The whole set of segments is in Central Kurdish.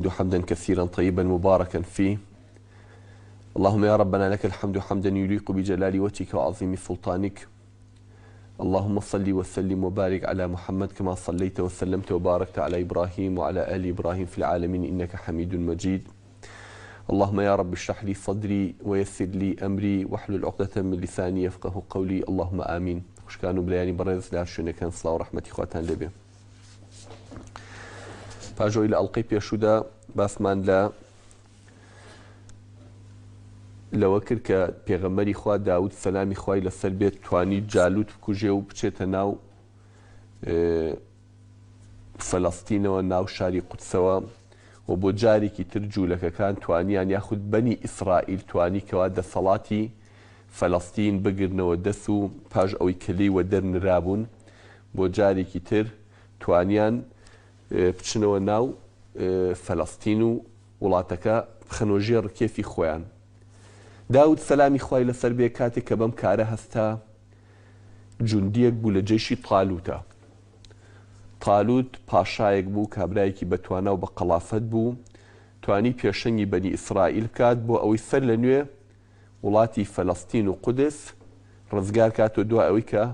حمدا كثيرا طيبا مباركا فيه اللهم يا ربنا لك الحمد حمدا يليق بجلال وجهك وعظيم سلطانك اللهم صل وسلم وبارك على محمد كما صليت وسلمت وباركت على إبراهيم وعلى آل إبراهيم في العالمين إنك حميد مجيد اللهم يا رب اشرح لي صدري ويسر لي أمري واحلل عقدة من لساني يفقه قولي اللهم آمين خوشکان و برایانی بەڕێز لە هەر شوێنێکن سڵاو ڕەحمەتی خواتان لێبێ پاش ئەوەی لە ئەڵقەی پێشوودا باسمان لە لەوە کرد کە پێغەمبەری خوا داود سەلامی خوای لەسەر بێت توانی جالوت بکوژێ و بچێتە ناو فەلەستینەوە ناو شاری قودسەوە و بۆ جارێکی تر جوولەکەکان توانیان یاخود بەنی ئیسرائیل توانی کەوا دەسەڵاتی فەلەستین بگرنەوە دەس و پاش ئەوەی کە لێی وەدەر نرابوون بۆ جارێکی تر توانیان بچنەوە ناو فەلەستین و وڵاتەکە بخەنەوە ژێر ڕکێفی خۆیان. داود سەلامی خوای لەسەر بێ کاتێک کە بەم کارە هەستا جوندیەک بوو لە جەیشی تالوتە. تالوت پاشایەک بوو کابرایەکی بەتوانا و بە قەڵافەت بوو توانی پێشەنگی بەنی ئیسرائیل بکات بۆ ئەوەی سەر لە نوێ وڵاتی فەلەستین و قودس ڕزگار کات و دوای ئەوەی کە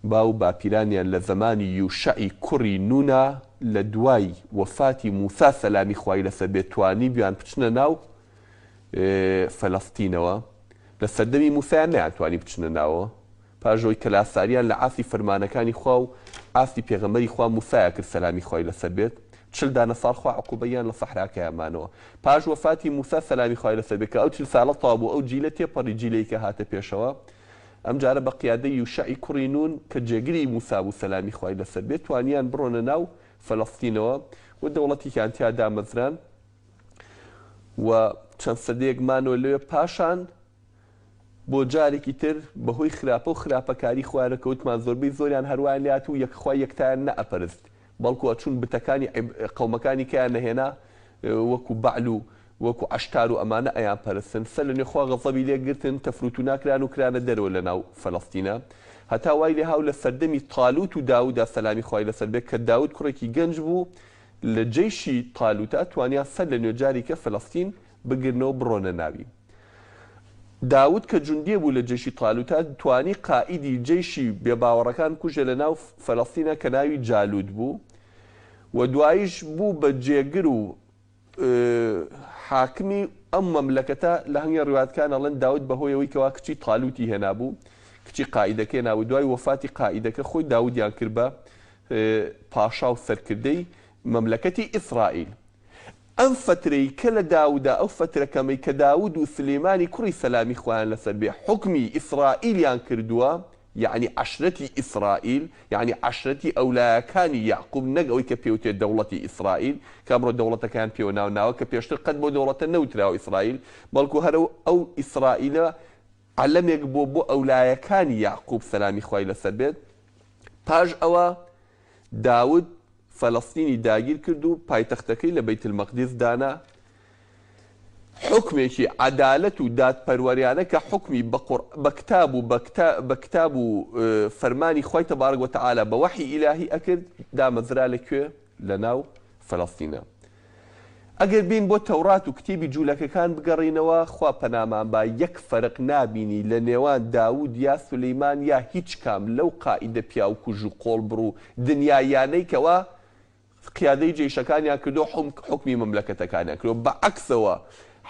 باو و باپیرانیان لە زەمانی یوشەعی کوڕی نونا لە دوای وەفاتی موسا سەلامی خوای لەسەر بێت توانیبویان بچنە ناو فەلەستینەوە لە سەردەمی موسایان نەیانتوانی بچنە ناوەوە پاش ئەوەی کە لاساریان لە عاسی فەرمانەکانی خوا و عاسی پێغەمبەری خوا موسایا کرد سەلامی خوای لەسەر بێت، چل دانە ساڵ خوا عقوبەیان لە سەحراکەیا مانەوە. پاش وەفاتی موسا سەلامی خوای لەسەر بێت کە ئەو چل سالە تەواو بوو ئەو جیلە تێپەڕی جیلێی کە هاتە پێشەوە ئەم جارە بە قیادەی یوشەعی کوڕی نون کە جێگری موسا بوو سەلامی خوای لەسەر بێت توانیان بڕۆنە ناو فەلەستینەوە و دەوڵەتێکیان تیا دامەزران و چەند سەدەیەک مانەوە لەوێ پاشان بۆ جارێکی تر بەهۆی خراپە و خراپەکاری خۆیانە کە وتمان زۆربەی زۆریان هەروایان لێهات و یەک خوای یەکتایان نەئەپەرست بەڵکو ئەچوون بتەکانی قەومەکانی کەیان نەهێنا وەکو بەعل و وەکو عەشتار و ئەمانە ئەیان پەرستن سەر لە نوێ خوا غەزەبی لێ گرتن تەفروتونا کران و کرانە دەرەوە لە ناو فەلەستینا هەتا وای لێ هاو لە سەردەمی تالوت و داودا سەلامی خوای لەسەر بێ کە داود کوڕێکی گەنج بوو لە جەیشی تالوتا توانیان سەر لە نوێ جاریکە فەلەستین بگرنەوە بڕۆنە ناوی. داود کە جوندیە بوو لە جەیشی تالوتا توانی قائیدی جەیشی بێباوەڕەکان بکوژێ لە ناو فەلەستینا کە ناوی جالوت بوو و دواییش بوو بە جێگر و حاکمی ئەم مەملەکەتە لە هەنگێ ڕیوایەتکان ئەڵێن داود بە هۆی ئەوەی کەوا کچی تالوتی هێنابوو کچی قائیدەکەی هێنابوو دوای وەفاتی قائیدەکە خۆی داودیان کرد بە پاشا و سەرکردەی مەملەکەتی ئیسرائیل. ئەم فەترەی کە لە داودا ئەو فەترە کەمەی کە داود و سلێمانی کوڕی سەلامی خوایان لەسەر بێ حوکمی ئیسرائیلیان کردووە یەعنی عەشرەتی ئیسرائیل یەعنی عەشرەتی ئەولایەکانی یەعقوب نەک ئەوەی کە پێوترێت دەوڵەتی ئیسرائیل کە ئەمڕۆ دەوڵەتەکەیان پێوە ناو ناوە کە پێشتر قەت بۆ دەوڵەتە نەوتراوە ئیسرائیل بەڵکو هەر ئەو ئیسرائیلە عەلەمێک بووە بۆ ئەولایەکانی یەعقوب سەلامی خوای لەسەر بێت پاش ئەوە داود فەلەستینی داگیر کرد و پایتەختەکەی لە بەیت المەقدس دانا، حوکمێکی عەدالەت و دادپەروەریانە کە حوکمی بە قور بە کتاب و بە بە کتاب و فەرمانی خوای تبارک و تعالی بە وەحی ئیلاهی ئەکرد دامەزرا لە کوێ؟ لە ناو فەلەستینا. ئەگەر بێین بۆ تەورات و کتێبی جوولەکەکان بگەڕێینەوە، خوا پەنامان با یەک فەرق نابینی لە نێوان داوود یا سولەیمان یا هیچ کام لەو قائیدە پیاوکوژ و قۆڵبڕ و دنیاییانەی کەوا قیادەی جەیشەکانیان کردووە حوکمی مەملەکەتەکانیان کردووە بە عەکسەوە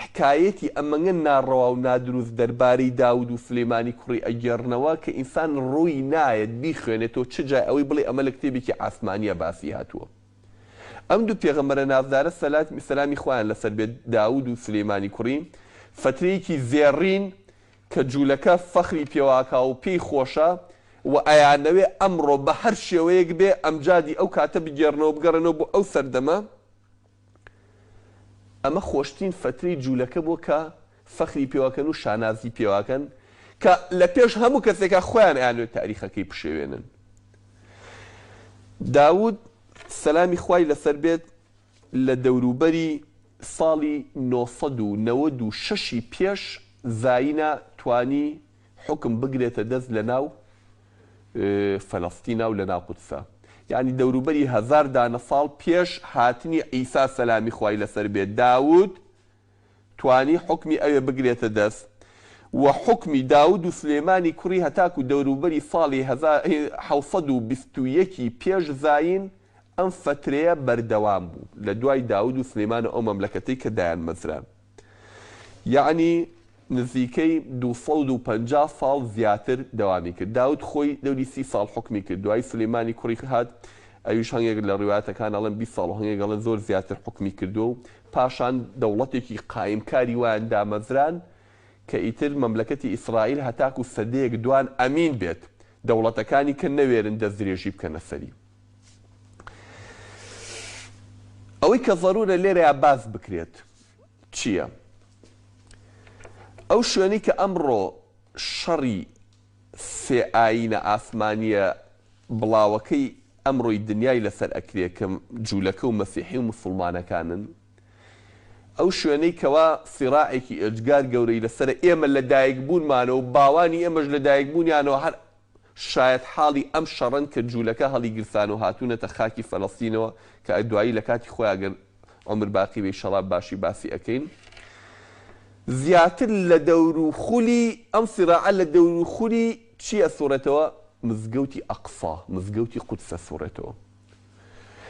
حکایەتی ئەمەنگە ناڕەوا و نادروست دەربارەی داوود و سولەیمانی کوڕی ئەگێڕنەوە کە ئینسان ڕووی نایەت بیخوێنێتەوە چ جای ئەوەی بڵێ ئەمە لە کتێبێکی عاسمانیە باسی هاتووە. ئەم دوو پێغەمبەرە نازدارە سەلات سەلامی خوایان لەسەر بێت داود و سولەیمانی کوڕی فەترەیەکی زێڕین کە جولەکە فەخری پێواکا و پێی خۆشە و ئەیانەوێ ئەمڕۆ بە هەر شێوەیەک بێ ئەمجادی ئەو کاتە بگێڕنەوە بگەڕێنەوە بۆ ئەو سەردەمە ئەمە خۆشترین فەترەی جولەکە بووە کە فەخری پێوەکەن و شانازی پێوەکەن کە لە پێش هەموو کەسێکا خۆیان ئەیانەوێت تاریخەکەی بشێوێنن. داود سەلامی خوای لەسەر بێت لە دەوروبەری ساڵی 996 ی پێش زایینا توانی حوکم بگرێتە دەست لە ناو فەلەستینا و لە ناو قودسا. یانی دەوروبەری هەزار دانە ساڵ پێش هاتنی عیسا سەلامی خوای لەسەر بێت داود توانی حوکمی ئەوێ بگرێتە دەست و حوکمی داود و سلێمانی کوڕی هەتاکو دەوروبەری ساڵی 721 ی پێش زایین ئەم فەترەیە بەردەوام بوو لە دوای داود و سلێمان و ئەو مەملەکەتەی کە دایانمەزران. یەعنی نزیکەی 250 ساڵ زیاتر دەوامی کرد. داود خۆی دەوری 30 ساڵ حوکمی کرد، دوایی سولەیمانی کوڕی هات، ئەویش هەنگێک لە ڕیوایەتەکان ئەڵێن 20 ساڵ و هەنگێک ئەڵێن زۆر زیاتر حوکمی کردووە و پاشان دەوڵەتێکی قایمکاری وایان دامەزران کە ئیتر مەملەکەتی ئیسرائیل هەتاکو سەدەیەک دوان ئەمین بێت، دەوڵەتەکانی کە نەوێرن دەستدرێژی بکەنە سەری. ئەوەی کە زەرورە لێرەیا باس بکرێت چییە؟ ئەو شوێنەی کە ئەمڕۆ شەڕی سێ ئایینە ئاسمانییە بڵاوەکەی ئەمڕۆی دنیای لەسەر ئەکرێ کە جوولەکە و مەسیحی و موسوڵمانەکانن، ئەو شوێنەی کەوا سیڕاعێکی ئێجگار گەورەی لەسەرە، ئێمە لە دایکبوونمانەوە و باوانی ئێمەش لە دایکبوونیانەوە هەر شایەتحاڵی ئەم شەڕەن کە جوولەکە هەڵیگرسان و هاتوونەتە خاکی فەلەستینەوە کە دوایی لە کاتی خۆیا گەر عومر باقی بێ ئیشەڵا باشی باسی ئەکەین. زیاتر لە دەور و خولی ئەم سیڕاعە لە دەور و خولی چی ئەسوڕێتەوە؟ مزگەوتی ئەقسا، مزگەوتی قودس ئەسوڕێتەوە.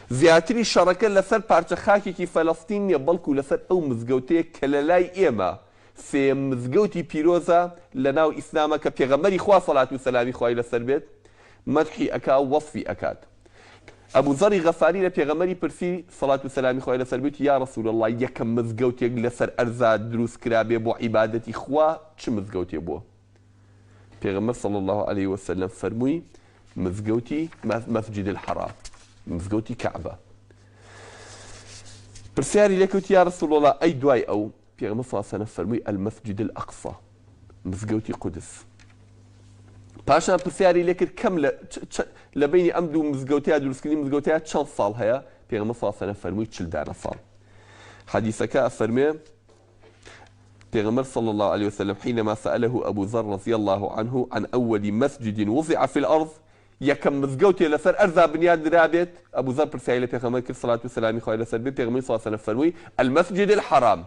زیاتری شەڕەکە لەسەر پارچە خاکێکی فەلەستین نیە بەڵکو لەسەر ئەو مزگەوتەیە کە لەلای ئێمە سێیەم مزگەوتی پیرۆزە لەناو ئیسلامە کە پێغەمبەری خوا سەلات و سەلامی خوای لەسەر بێت مەدحی ئەکا و وەسفی ئەکات. ئەبو زەڕی غەفاری لە پێغەمبەری پرسی سەلات و سەلامی خوای لەسەر بێت یا رسول اللە یەکەم مزگەوتێک لەسەر ئەرزا دروست کرابێ بۆ عیبادەتی خوا چ مزگەوتێ بووە؟ پێغەمبەر صلی اللە علیە وسلم فەرمووی مزگەوتی مسجد الحرام مزگەوتی کەعبە. پرسیاری لێکەوت یا رسول اللە ئەی دوای ئەو؟ پێغەمبەر صلی اللە علیە وسلم فەرمووی المسجد الاقصی مزگەوتی قودس. پاشان پرسیاری لێکرد کەم لە لە بینی ئەم دوو مزگەوتەیە دروستکردنی مزگەوتەیە چەند ساڵ هەیە؟ پێغەمبەر صلی اللە علیە وسلم فەرمووی 40 دانە ساڵ. حەدیسەکە ئەفەرموێ پێغەمبەر صلی اللە علیە وسلم حینما سأله ابو ذر رضی اللە عنه عن اول مسجد وضع فی الارض یەکەم مزگەوتێ لەسەر ئەرزا بنیاد نرابێت، ئەبو زەر پرسیاری لە پێغەمبەر کرد سەلات و سەلامی خوای لەسەر بێت، پێغەمبەری صلی اللە علیە وسلم فەرمووی المسجد الحرام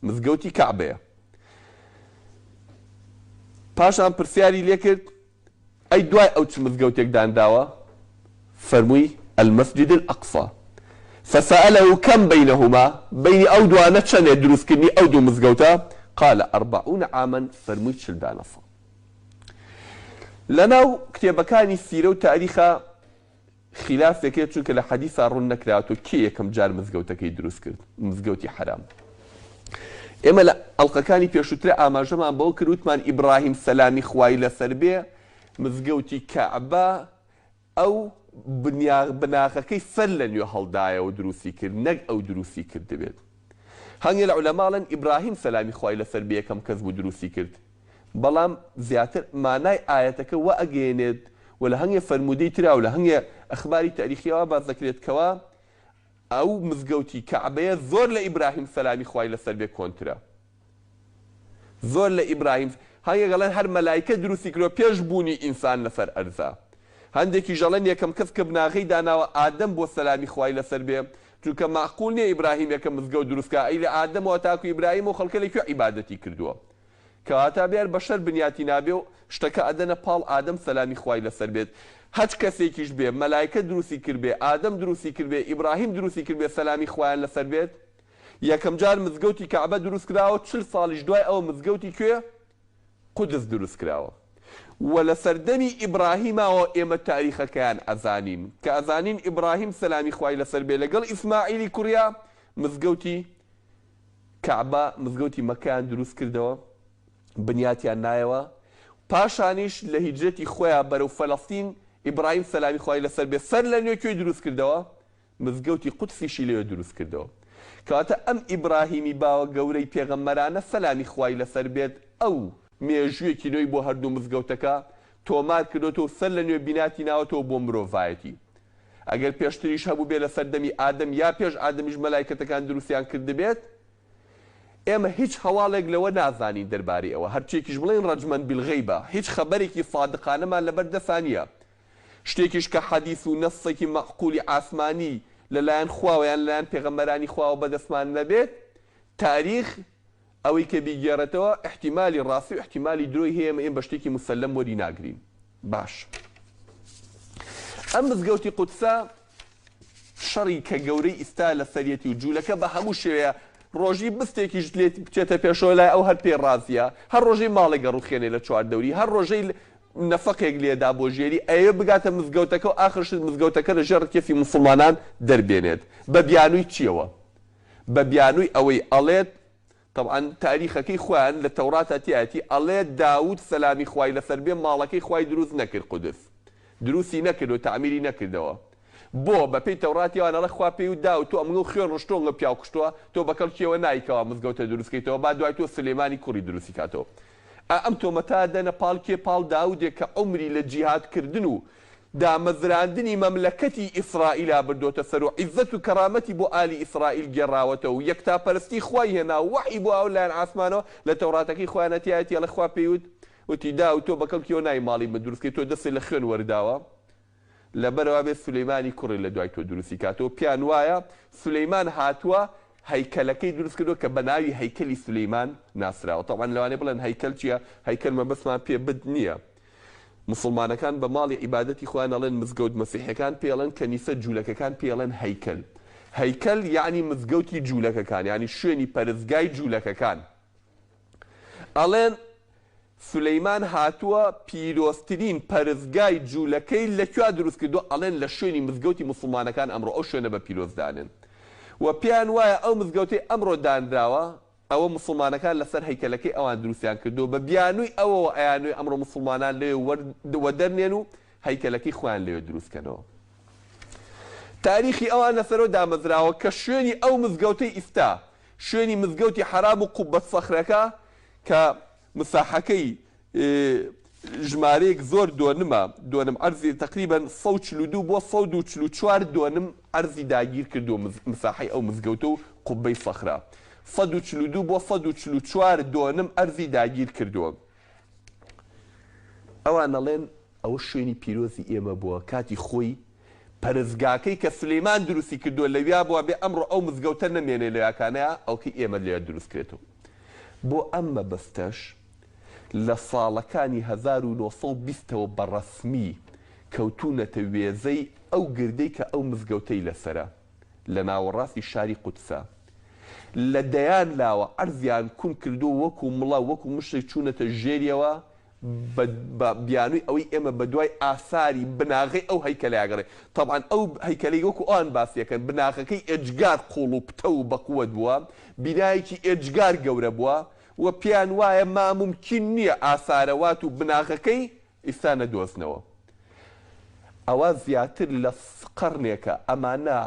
مزگەوتی کەعبەیە. پاشان پرسیاری لێکرد ئەی دوای ئەو چ مزگەوتێک دانراوە؟ فەرمووی، المسجد الاقصی. فسأله کم بینهما، بەینی ئەو دوانە چەنێ دروستکردنی ئەو دوو مزگەوتە؟ قال اربعون عاما، فەرمووی 40 دانە ساڵ. لەناو کتێبەکانی سیرە و تاریخا خیلافێک هەیە چونکە لە حەدیسا ڕوون نەکراوەتەوە کێ یەکەم جار مزگەوتەکەی دروست کرد مزگەوتی حەرام. ئێمە لە ئەڵقەکانی پێشووترا ئاماژەمان بەوە کرد وتمان ئیبراهیم سەلامی خوای لەسەر بێ مزگەوتی کەعبە ئەو بناغەکەی سەر لە نوێ هەڵدایەوە دروستی کرد نەک ئەو دروستی کردبێت. هەنگێ لە عولەما ئەڵێن ئیبراهیم سەلامی خوای لەسەر بێ یەکەم کەس بوو دروستی کرد بەڵام زیاتر مانای ئایەتەکە وا ئەگەیەنێت و لە هەنگێ فەرموودەی ترا و لە هەنگێ ئەخباری تاریخییەوە باس دەکرێت کەوا ئەو مزگەوتی کەعبەیە زۆر لە ئیبراهیم سەلامی خوای لەسەر بێ کۆنترە زۆر لە ئیبراهیم هەنگێک ئەڵێن هەر مەلایکە دروستی کردوە پێش بوونی ئینسان لەسەر ئەرزا هەندێکیش ئەڵێن یەکەم کەس کە بناغەی داناوە ئادەم بووە سەلامی خوای لەسەر بێ چونکە مەعقول نیە ئیبراهیم یەکەم مزگەوت دروست کا ئەی لە ئادەمەوە تاکو ئیبراهیم ئەو خەڵکە لە کوێ عیبادەتی کردووە کەواتە بێ هەر بەشەر بنیاتی نابێ و شتەکە ئەدەنە پاڵ ئادەم سەلامی خوای لەسەر بێت هەچ کەسێکیش بێ مەلایکە دروستی کردبێ ئادەم دروستی کردبێ ئیبراهیم دروستی کردبێ سەلامی خوایان لەسەر بێت یەکەم جار مزگەوتی کەعبە دروست کراوە 40 ساڵیش دوای ئەوە مزگەوتی کوێ قودس دروست کراوە و لە سەردەمی ئیبراهیماوە ئێمە تاریخەکەیان ئەزانین کە ئەزانین ئیبراهیم سەلامی خوای لەسەر بێ لەگەڵ ئیسماعیلی کوڕیا مزگەوتی کەعبە مزگەوتی مەککەیان دروست کردەوە بنیاتیان نایەوە پاشانیش لە هیجرەتی خۆیا بەرەو فەلەستین ئیبراهیم سەلامی خوای لەسەر بێ سەر لە نوێ کوێی دروست کردەوە مزگەوتی قودسیشی لەوێ دروست کردەوە. کەواتە ئەم ئیبراهیمی باوە گەورەی پێغەمبەرانە سەلامی خوای لەسەر بێت ئەو مێژوویەکی نوێی بۆ هەردوو مزگەوتەکە تۆمار کردۆتەوە و سەر لە نوێ بیناتی ناوەتەوە بۆ مرۆڤایەتی. ئەگەر پێشتریش هەبووبێ لە سەردەمی ئادەم یا پێش ئادەمیش مەلایکەتەکان دروستیان کردبێت ئێمە هیچ هەواڵێک لەوە نازانین دەربارەی ئەوە هەرچیەکیش بڵێین ڕەجمەن بیلغەیبە هیچ خەبەرێکی سادقانەمان لەبەر دەسا نیە. شتێکیش کە حەدیس و نەصێکی مەعقولی عاسمانی لە لایەن خواوە یان لەلایەن پێغەمبەرانی خواوە بەدەستمان نەبێت، تاریخ ئەوەی کە بیگێڕێتەوە ئیحتیمالی ڕاستی و ئیحتیمالی درۆی هەیە ئێمە بە شتێکی موسەلەم وەری ناگرین. باش ئەم مزگەوتی قودسە شەڕی کە گەورەی ئیستا لەسەریەتی و جوولەکە بە هەموو شێوەیە ڕۆژی بستێکیش لێ بچێتە پێشەوە لای ئەو هەر پێی ڕازیە هەر ڕۆژەی ماڵێک ئەڕوخێنێ لە چواردەوری هەر ڕۆژەی نەفەقێک لێدا بۆ ژێری ئەیەوێ بگاتە مزگەوتەکە و ئاخر شت مزگەوتەکە لە ژێر ڕکێفی موسڵمانان دەربێنێت بە بیانووی چیەوە بە بیانووی ئەوەی ئەڵێت تەبعەن تاریخەکەی خۆیان لە تەوراتا تیایەتی ئەڵێت داود سەلامی خوای لەسەر بێ ماڵەکەی خوای دروست نەکرد قودس دروستی نەکرد و تەعمیری نەکردەوە بۆ بەپێی تەوراتی ئەوان ئەڵێ خوا پێی وت داود تۆ ئەمنگەو خوێن ڕشتوە ئەنگە پیاو کوشتوە تۆ بەکەڵکیەوە نای کەوا مزگەوتە دروست کەیتەوە با دوای تۆ سلێمانی کوڕی دروستی کاتەوە ئا ئەم تۆمەتە دەنە پاڵ کێ پاڵ داودێک کە عومری لە جیهاد کردن و دامەزراندنی مەملەکەتی ئیسرائیلا بردۆتە سەر و عیزەت و کەرامەتی بۆ ئالی ئیسرائیل گێڕاوەتەوە و یەکتاپەرستی خوای هێنا و وەحی بۆ ئاو لایەن عاسمانەوە لە تەوراتەکەی خۆیانا تیایەتی ئەڵێ خوا پێی وت وتی داود تۆ بەکەڵکیەوە نای ماڵی من دروست کەی تۆ دەستت لە خوێن وەرداوە لەبەرئەوە بێ سولەیمانی کوڕی لە دوای تۆ دروستی کاتەوە پێیان وایە سولەیمان هاتووە هەیکەلەکەی دروست کردووە کە بە ناوی هەیکەلی سولەیمان ناسراوە تەبعەن لەوانەیە بڵێن هەیکەل چییە هەیکەل مەبەستمان پێ بت نییە موسڵمانەکان بە ماڵی عیبادەتی خۆیان ئەڵێن مزگەوت مەسیحیەکان پێی ئەڵێن کەنیسە جولەکەکان پێی ئەڵێن هەیکەل هەیکەل یەعنی مزگەوتی جولەکەکان یانی شوێنی پەرستگای جولەکەکان ئەڵێن سولەیمان هاتووە پیرۆزترین پەرستگای جولەکەی لە کوێ دروست کردووە ئەڵێن لە شوێنی مزگەوتی موسڵمانەکان ئەمڕۆ ئەو شوێنە بە پیرۆز دانێن و پێیان وایە ئەو مزگەوتەی ئەمڕۆ دانراوە ئەوە موسڵمانەکان لەسەر هەیکەلەکەی ئەوان دروستیان کردووە بە بیانووی ئەوەوە ئەیانوێ ئەمڕۆ موسڵمانان لەوێ وەدەرنێن و هەیکەلەکەی خۆیان لەوێ دروست کەنەوە. تاریخی ئەوان لەسەرەوە دامەزراوە کە شوێنی ئەو مزگەوتەی ئیستا شوێنی مزگەوتی حەرام و قوبەت سەخرەکە کە مساحەکەی ژمارەیەک زۆر دۆنمە، دۆنم عەرزی تەقریبەن 142 بۆ 144 دۆنم عەرزی داگیر کردووە مساحەی ئەو مزگەوتە و قوبەی سەخرە 142 بۆ 144 دۆنم عەرزی داگیر کردووە. ئەوان ئەڵێن ئەوە شوێنی پیرۆزی ئێمە بووە کاتی خۆی پەرستگاکەی کە سولەیمان دروستی کردووە لەویا بووە بێ ئەمڕۆ ئەو مزگەوتە نەمێنێ لەویاکانەیا ئەوکەی ئێمە لەوێ دروست کرێتەوە بۆ ئەم مەبەستەش لە ساڵەکانی 1920 ەوە بە ڕەسمی کەوتوونەتە وێزەی ئەو گردەی کە ئەو مزگەوتەی لەسەرە لە ناوەڕاستی شاری قودسە لە دەیان لاوە عەرزیان کون کردووە وەکو مڵە وەکو مشتێک چوونەتە ژێریەوە بە بە بیانووی ئەوەی ئێمە بە دوای ئاساری بناغەی ئەو هەیکەلەیا گەڕێین. تەبعەن ئەو هەیکەلەی وەکو ئەوان باسی ئەکەن بناغەکەی ئێجگار قووڵ و پتەو و بەقوەت بووە، بینایەکی ئێجگار گەورە بووە و پێیان وایە مامومکین نییە ئاسارەوات و بناغەکەی ئیستا نەدۆزنەوە. ئەوە زیاتر لە قەڕنێکە ئەمانە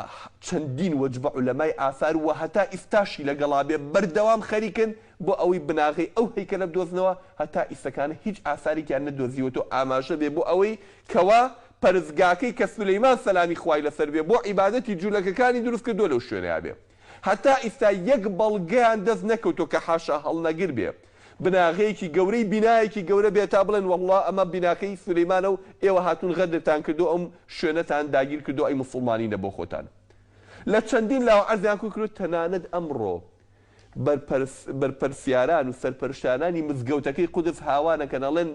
چەندین وەجبە عولەمای ئاسار و هەتا ئیستاشی لەگەڵا بێ بەردەوام خەریکن بۆ ئەوەی بناغەی ئەو هەیکەلە بدۆزنەوە هەتا ئیستەکانە هیچ ئاسارێکیان نەدۆزیوەتەوە ئاماژە بێ بۆ ئەوەی کەوا پەرستگاکەی کە سولەیمان سەلامی خوای لەسەر بێ بۆ عیبادەتی جولەکەکانی دروست کردووە لەو شوێنەیا بێ هەتا ئیستا یەک بەڵگەیان دەست نەکەوتووە کە حاشا هەڵنەگر بێ بناغەیەکی گەورەی بینایەکی گەورە بێت تا بڵێن وەڵڵا ئەمە بیناکەی سولەیمانە و ئێوە هاتوون غەدرتان کردووە ئەم شوێنەتان داگیر کردووە ئەی موسڵمانینە بۆ خۆتان لە چەندین لاوە عەرزیان کۆ کردووە تەنانەت ئەمڕۆ بەرپرسیاران و سەرپەرشتیارانی مزگەوتەکەی قودس هاوانەکەن ئەڵێن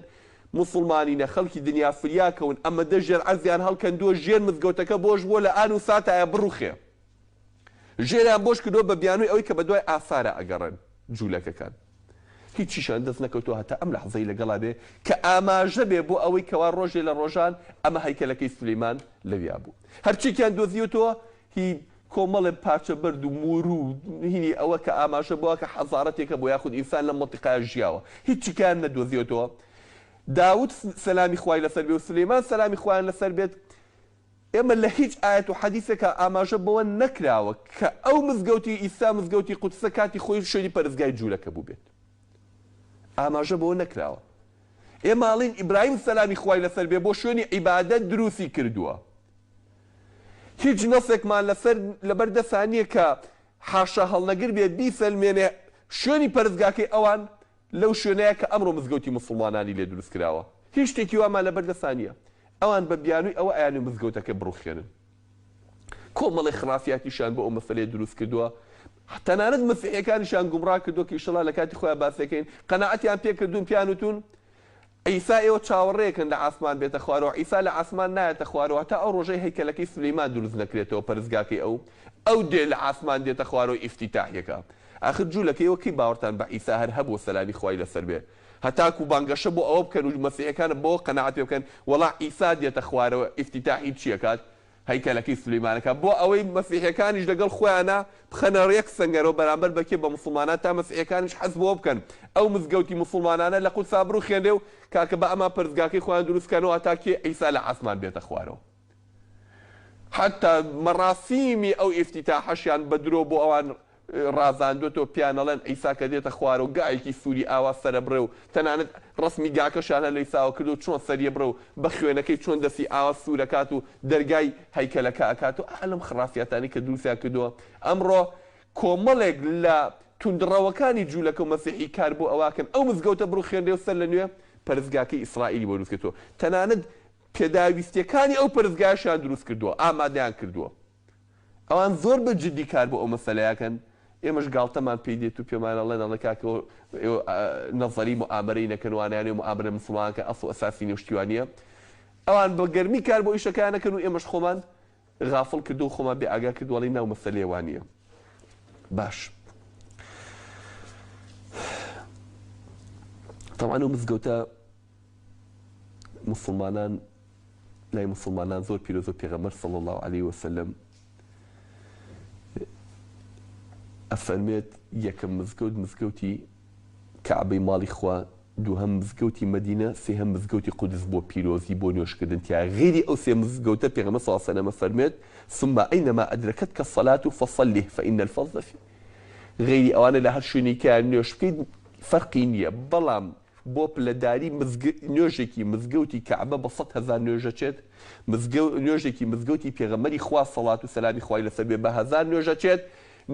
موسڵمانینە خەڵکی دنیا فریا کەون ئەمەدە ژێر عەرزیان هەڵکەندووە ژێر مزگەوتەکە بۆش بووە لە ئان و ساتایە بڕوخێ ژێریان بۆش کردووە بە بیانووی ئەوەی کە بەدوای ئاسارا ئەگەڕێن جوولەکەکان هیچیشان دەست نەکەوتووە هەتا ئەم لەحزەی لەگەڵا بێ کە ئاماژە بێ بۆ ئەوەی کەوا ڕۆژێ لە ڕۆژان ئەمە هەیکەلەکەی سولەیمان لەویا بوو هەرچیکیان دۆزیوەتەوە هی کۆمەڵێ پارچە بەرد و موور و هینی ئەوە کە ئاماژە بۆ کە حەزارەتێکە بۆ یاخود ئینسان لەم مەنتیقایە ژیاوە هیچیکیان نەدۆزیوەتەوە داود سەلامی خوای لەسەر بێ و سولەیمان سەلامی خوایان لەسەر بێت ئێمە لە هیچ ئایەت و حەدیسێکا ئاماژە بەوە نەکراوە کە ئەو مزگەوتی ئیستا مزگەوتی قودسە کاتی خۆی شوێنی پەرستگای جوولەکە بووبێت. ئاماژە بەوە نەکراوە. ئێمە ئەڵێین ئیبراهیم سەلامی خوای لەسەر بێ بۆ شوێنی عیبادەت دروستی کردووە. هیچ نەسێکمان لەسەر لەبەر دەسا نییە کە حاشا هەڵنەگر بێ بیسەلمێنێ شوێنی پەرستگاکەی ئەوان لەو شوێنەیە کە ئەمڕۆ مزگەوتی موسڵمانانی لێ دروست کراوە. هیچ شتێکی وامان لەبەر دەسا نییە. ئەوان بە بیانووی ئەوە ئەیانوێ مزگەوتەکە بڕوخێنن. کۆمەڵێ خرافیاتیشیان بۆ ئەو مەسەلەیە دروست کردووە. تەنانەت مەسیحیەکانیشیان گومڕا کردووە کە ئیشەڵا لە کاتی خۆیان باسیەکەین. قەناعەتیان پێ کردوون پێیان وتوون عیسا ئێوە چاوەڕێکەن لە عاسمان بێتە خوارەوە، عیسا لە عاسمان نایەتە خوارەوە هەتا ئەو ڕۆژەی هەیکەلەکەی سولەیمان دروست نەکرێتەوە پەرستگاکەی ئەو، ئەو دێ لە عاسمان دێتە خوارەوە ئیفتیتاحیەکە. ئاخر جولەکە ئێوە کەی باوەڕتان بە عیسا هەر هەبووە سەلامی خوای لەسەر بێ هەتاکو بانگەشە بۆ ئەوە بکەن و مەسیحیەکان بەوە قەناعەت پێ بکەن وەڵا عیسا دێتە خوارەوە ئیفتیتاحی چی ئەکات هەیکەلەکەی سولەیمان ئەکات بۆ ئەوەی مەسیحیەکانیش لەگەڵ خۆیانا بخەنە یەک سەنگەرەوە بەرامبەر بە کێ بە موسڵمانان تا مەسیحیەکانیش حەز بەوە بکەن ئەو مزگەوتی موسڵمانانە لە قودسا بڕوخێنرێ و کاکە با ئەمان پەرستگاکەی خۆیان دروست کەنەوە هەتا کێ عیسا لە عاسمان بێتە خوارەوە حەتا مەڕاسیمی ئەو ئیفتیتاحەشیان بە درۆ بۆ ئەوان ڕازاندۆتەوە پێیان ئەڵێن عیسا کە دێتە خوارەوە گایەکی سووری ئاوا سەرەبڕێ و تەنانەت ڕەسمی گاکەشیان هەر لە عیساوە کردووە چۆن سەریەبڕێ و بە خوێنەکەی چۆن دەستی ئاوا سوورەکات و دەرگای هەیکەلەکە ئەکات و ئا لەم خڕافیاتانەی کە دروستیان کردووە ئەمڕۆ کۆمەڵێک لە توندڕەوەکانی جوولەکە و مەسیحی کار بۆ ئەوە ئەکەن ئەو مزگەوتە بڕوخێنرێ و سەر لە نوێ پەرستگاکەی ئیسرائیلی بۆ دروست کردووە تەنانەت پێداویستیەکانی ئەو پەرستگایەشیان دروست کردووە ئامادەیان کردووە. ئەوان زۆر بە جدی کار بۆ ئەو مەسەلەیە ئەکەن، ئێمەش گاڵتەمان پێی دێت و پێمان ئەڵێن ئەڵێ کاکە ئێوە نەزەری موئامەرەی نەکەن وانەیان ئێوە موئامەرە موسڵمان کەن ئەسڵ و ئەساسی نیە و شتی وا نیە. ئەوان بە گەرمی کار بۆ ئیشەکەیان ئەکەن و ئێمەش خۆمان غافڵ کردووە و خۆمان بێ ئاگا کردووە ئەڵێین ناو مەسەلەیە وا نیە. باش تەبعەن ئەو مزگەوتە موسڵمانان لای موسڵمانان زۆر پیرۆزە پێغەمبەر صلی اللە علیە وسلم ئەفەرمێت یەکەم مزگەوت مزگەوتی کەعبەی ماڵی خوا دووهەم مزگەوتی مەدینە سێهەم مزگەوتی قودس بۆ پیرۆزی بۆ نوێژکردن تیا غیری ئەو سێ مزگەوتە پێغەمبەر صلی اللە علیه وسلم ئەفەرمێت ثم اينما ادرکتک الصلاة فصله فان الفضل فی غیری ئەوانە لە هەر شوێنێکیان نوێژ بکەیت فەرقی نییە بەڵام بۆ پلەداری مزگ نوێژێکی مزگەوتی کەعبە بە 100,000 نوێژ ئەچێت، مزگەو نوێژێکی مزگەوتی پێغەمبەری خوا سەڵات و سەلامی خوای لەسەر بێ بە هەزار نوێژ ئەچێت،